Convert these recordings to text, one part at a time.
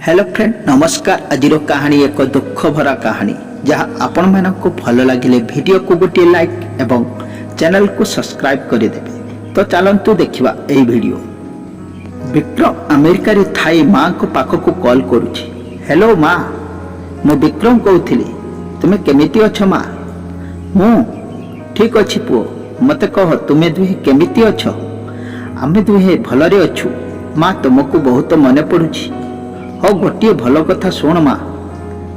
Hello friend, ନମସ୍କାର। ଆଜିର କାହାଣୀ ଏକ ଦୁଃଖ ଭରା କାହାଣୀ, ଯାହା ଆପଣମାନଙ୍କୁ ଭଲ ଲାଗିଲେ ଭିଡ଼ିଓକୁ ଗୋଟିଏ ଲାଇକ୍ ଏବଂ ଚ୍ୟାନେଲକୁ ସବସ୍କ୍ରାଇବ୍ କରିଦେବେ। ତ ଚାଲନ୍ତୁ ଦେଖିବା ଏହି ଭିଡ଼ିଓ। ବିକ୍ରମ ଆମେରିକାରେ ଥାଇ ମାଙ୍କ ପାଖକୁ କଲ୍ କରୁଛି। ହ୍ୟାଲୋ ମା, ମୁଁ ବିକ୍ରମ କହୁଥିଲି। ତୁମେ କେମିତି ଅଛ ମା? ମୁଁ ଠିକ୍ ଅଛି ପୁଅ। ମୋତେ କହ, ତୁମେ ଦୁହେଁ କେମିତି ଅଛ? ଆମେ ଦୁହେଁ ଭଲରେ ଅଛୁ ମା। ତୁମକୁ ବହୁତ ମନେ ପଡ଼ୁଛି। ହଉ, ଗୋଟିଏ ଭଲ କଥା ଶୁଣ ମା,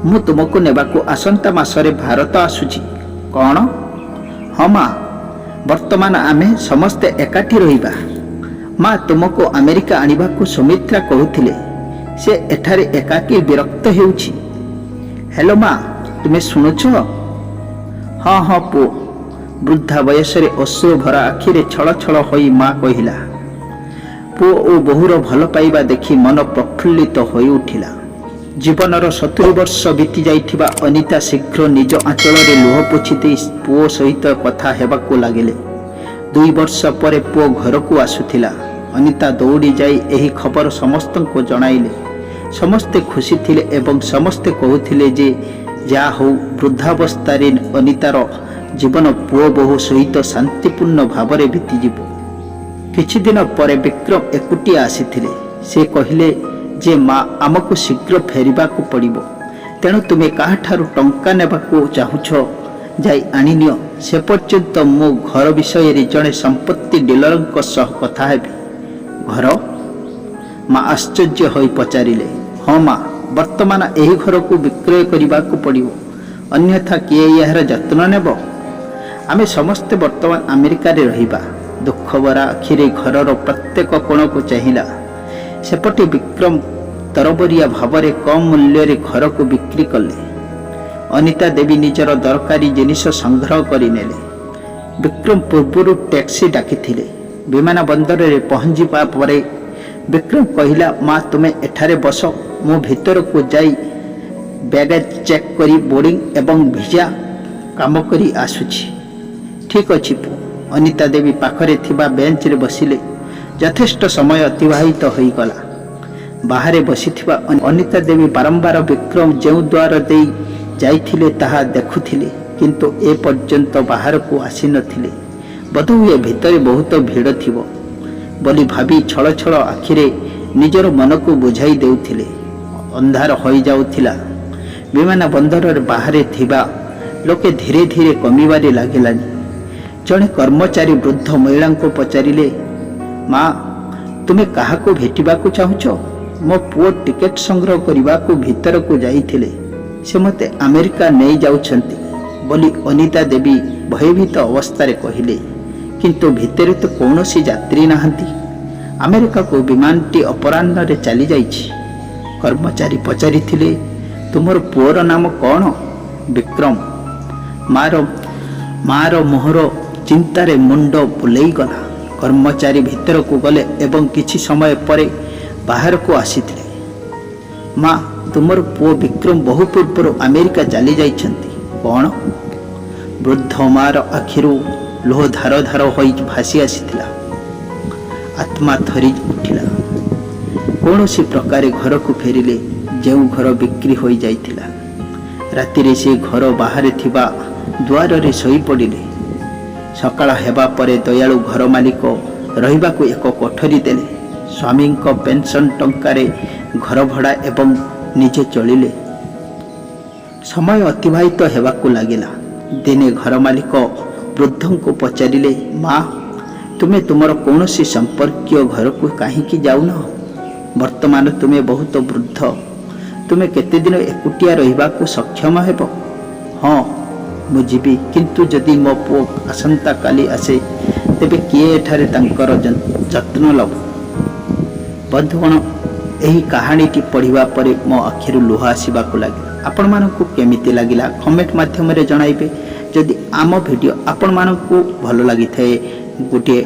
ମୁଁ ତୁମକୁ ନେବାକୁ ଆସନ୍ତା ମାସରେ ଭାରତ ଆସୁଛି। କ'ଣ? ହଁ ମା, ବର୍ତ୍ତମାନ ଆମେ ସମସ୍ତେ ଏକାଠି ରହିବା। ମା, ତୁମକୁ ଆମେରିକା ଆଣିବାକୁ ସୁମିତ୍ରା କହୁଥିଲେ। ସେ ଏଠାରେ ଏକାକୀ ବିରକ୍ତ ହେଉଛି। ହ୍ୟାଲୋ ମା, ତୁମେ ଶୁଣୁଛ? ହଁ ପୁଅ। ବୃଦ୍ଧା ବୟସରେ ଅଶ୍ରୁ ଭରା ଆଖିରେ ଛଳ ଛଳ ହୋଇ ମା କହିଲା। ପୁଅ ଓ ବୋହୂର ଭଲ ପାଇବା ଦେଖି ମନ ପ୍ରଫୁଲ୍ଲିତ ହୋଇଉଠିଲା। ଜୀବନର 70 ବର୍ଷ ବିତି ଯାଇଥିବା ଅନିତା ଶୀଘ୍ର ନିଜ ଆଞ୍ଚଳରେ ଲୁହ ପୋଛି ଦେଇ ପୁଅ ସହିତ କଥା ହେବାକୁ ଲାଗିଲେ। 2 ବର୍ଷ ପରେ ପୁଅ ଘରକୁ ଆସୁଥିଲା। ଅନିତା ଦୌଡ଼ି ଯାଇ ଏହି ଖବର ସମସ୍ତଙ୍କୁ ଜଣାଇଲେ। ସମସ୍ତେ ଖୁସି ଥିଲେ ଏବଂ ସମସ୍ତେ କହୁଥିଲେ ଯେ ଯାହା ହଉ, ବୃଦ୍ଧାବସ୍ଥାରେ ଅନିତାର ଜୀବନ ପୁଅ ବୋହୂ ସହିତ ଶାନ୍ତିପୂର୍ଣ୍ଣ ଭାବରେ ବିତିଯିବ। କିଛି ଦିନ ପରେ ବିକ୍ରମ ଏକୁଟିଆ ଆସିଥିଲେ। ସେ କହିଲେ ଯେ ମା, ଆମକୁ ଶୀଘ୍ର ଫେରିବାକୁ ପଡ଼ିବ। ତେଣୁ ତୁମେ କାହାଠାରୁ ଟଙ୍କା ନେବାକୁ ଚାହୁଁଛ, ଯାଇ ଆଣିନିଅ। ସେ ପର୍ଯ୍ୟନ୍ତ ମୁଁ ଘର ବିଷୟରେ ଜଣେ ସମ୍ପତ୍ତି ଡିଲରଙ୍କ ସହ କଥା ହେବି। ଘର? ମା ଆଶ୍ଚର୍ଯ୍ୟ ହୋଇ ପଚାରିଲେ। ହଁ ମା, ବର୍ତ୍ତମାନ ଏହି ଘରକୁ ବିକ୍ରୟ କରିବାକୁ ପଡ଼ିବ, ଅନ୍ୟଥା କିଏ ଏହାର ଯତ୍ନ ନେବ? ଆମେ ସମସ୍ତେ ବର୍ତ୍ତମାନ ଆମେରିକାରେ ରହିବା। ଦୁଃଖଭରା ଆଖିରେ ଘରର ପ୍ରତ୍ୟେକ କୋଣକୁ ଚାହିଁଲା। ସେପଟେ ବିକ୍ରମ ତରବରିଆ ଭାବରେ କମ୍ ମୂଲ୍ୟରେ ଘରକୁ ବିକ୍ରି କଲେ। ଅନିତା ଦେବୀ ନିଜର ଦରକାରୀ ଜିନିଷ ସଂଗ୍ରହ କରିନେଲେ। ବିକ୍ରମ ପୂର୍ବରୁ ଟ୍ୟାକ୍ସି ଡାକିଥିଲେ। ବିମାନ ବନ୍ଦରରେ ପହଞ୍ଚିବା ପରେ ବିକ୍ରମ କହିଲା, ମା, ତୁମେ ଏଠାରେ ବସ। ମୁଁ ଭିତରକୁ ଯାଇ ବ୍ୟାଗେଜ୍ ଚେକ୍ କରି ବୋର୍ଡିଂ ଏବଂ ଭିଜା କାମ କରି ଆସୁଛି। ଠିକ୍ ଅଛି ପୁଅ। ଅନିତା ଦେବୀ ପାଖରେ ଥିବା ବେଞ୍ଚରେ ବସିଲେ। ଯଥେଷ୍ଟ ସମୟ ଅତିବାହିତ ହୋଇଗଲା। ବାହାରେ ବସିଥିବା ଅନିତା ଦେବୀ ବାରମ୍ବାର ବିକ୍ରମ ଯେଉଁ ଦ୍ୱାର ଦେଇ ଯାଇଥିଲେ ତାହା ଦେଖୁଥିଲେ, କିନ୍ତୁ ଏ ପର୍ଯ୍ୟନ୍ତ ବାହାରକୁ ଆସିନଥିଲେ। ବୋଧହୁଏ ଭିତରେ ବହୁତ ଭିଡ଼ ଥିବ ବୋଲି ଭାବି ଛଳ ଛଳ ଆଖିରେ ନିଜର ମନକୁ ବୁଝାଇ ଦେଉଥିଲେ। ଅନ୍ଧାର ହୋଇଯାଉଥିଲା। ବିମାନ ବନ୍ଦରରେ ବାହାରେ ଥିବା ଲୋକେ ଧୀରେ ଧୀରେ କମିବାରେ ଲାଗିଲାଣି। ଜଣେ କର୍ମଚାରୀ ବୃଦ୍ଧ ମହିଳାଙ୍କୁ ପଚାରିଲେ, ମା, ତୁମେ କାହାକୁ ଭେଟିବାକୁ ଚାହୁଁଛ? ମୋ ପୁଅ ଟିକେଟ ସଂଗ୍ରହ କରିବାକୁ ଭିତରକୁ ଯାଇଥିଲେ। ସେ ମୋତେ ଆମେରିକା ନେଇ ଯାଉଛନ୍ତି ବୋଲି ଅନିତା ଦେବୀ ଭୟଭୀତ ଅବସ୍ଥାରେ କହିଲେ। କିନ୍ତୁ ଭିତରେ ତ କୌଣସି ଯାତ୍ରୀ ନାହାନ୍ତି। ଆମେରିକାକୁ ବିମାନଟି ଅପରାହ୍ନରେ ଚାଲିଯାଇଛି। କର୍ମଚାରୀ ପଚାରିଥିଲେ, ତୁମର ପୁଅର ନାମ କ'ଣ? ବିକ୍ରମ। ମାର ମୁହଁର ଚିନ୍ତାରେ ମୁଣ୍ଡ ବୁଲେଇଗଲା। କର୍ମଚାରୀ ଭିତରକୁ ଗଲେ ଏବଂ କିଛି ସମୟ ପରେ ବାହାରକୁ ଆସିଥିଲେ। ମା, ତୁମର ପୁଅ ବିକ୍ରମ ବହୁ ପୂର୍ବରୁ ଆମେରିକା ଚାଲି ଯାଇଛନ୍ତି। କ'ଣ? ବୃଦ୍ଧ ମାର ଆଖିରୁ ଲୁହ ଧାର ଧାର ହୋଇ ଭାସି ଆସିଥିଲା। ଆତ୍ମା ଥରି ଉଠିଲା। କୌଣସି ପ୍ରକାରେ ଘରକୁ ଫେରିଲେ, ଯେଉଁ ଘର ବିକ୍ରି ହୋଇଯାଇଥିଲା। ରାତିରେ ସେ ଘର ବାହାରେ ଥିବା ଦୁଆରରେ ଶୋଇପଡ଼ିଲେ। ସକାଳ ହେବା ପରେ ଦୟାଳୁ ଘର ମାଲିକ ରହିବାକୁ ଏକ କୋଠରୀ ଦେଲେ। ସ୍ୱାମୀଙ୍କ ପେନ୍ସନ୍ ଟଙ୍କାରେ ଘର ଭଡ଼ା ଏବଂ ନିଜେ ଚଳିଲେ। ସମୟ ଅତିବାହିତ ହେବାକୁ ଲାଗିଲା। ଦିନେ ଘର ମାଲିକ ବୃଦ୍ଧଙ୍କୁ ପଚାରିଲେ, ମା, ତୁମେ ତୁମର କୌଣସି ସମ୍ପର୍କୀୟ ଘରକୁ କାହିଁକି ଯାଉନ? ବର୍ତ୍ତମାନ ତୁମେ ବହୁତ ବୃଦ୍ଧ। ତୁମେ କେତେଦିନ ଏକୁଟିଆ ରହିବାକୁ ସକ୍ଷମ ହେବ? ହଁ, ମୁଁ ଯିବି, କିନ୍ତୁ ଯଦି ମୋ ପୁଅ ଆସନ୍ତାକାଲି ଆସେ, ତେବେ କିଏ ଏଠାରେ ତାଙ୍କର ଯତ୍ନ ନେବ? ବନ୍ଧୁଗଣ, ଏହି କାହାଣୀଟି ପଢ଼ିବା ପରେ ମୋ ଆଖିରୁ ଲୁହ ଆସିବାକୁ ଲାଗିଲା। ଆପଣମାନଙ୍କୁ କେମିତି ଲାଗିଲା, କମେଣ୍ଟ ମାଧ୍ୟମରେ ଜଣାଇବେ। ଯଦି ଆମ ଭିଡ଼ିଓ ଆପଣମାନଙ୍କୁ ଭଲ ଲାଗିଥାଏ, ଗୋଟିଏ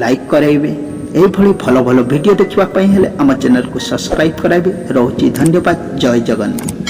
ଲାଇକ୍ କରାଇବେ। ଏହିଭଳି ଭଲ ଭଲ ଭିଡ଼ିଓ ଦେଖିବା ପାଇଁ ହେଲେ ଆମ ଚ୍ୟାନେଲକୁ ସବସ୍କ୍ରାଇବ୍ କରାଇବେ। ରହୁଛି, ଧନ୍ୟବାଦ। ଜୟ ଜଗନ୍ନାଥ।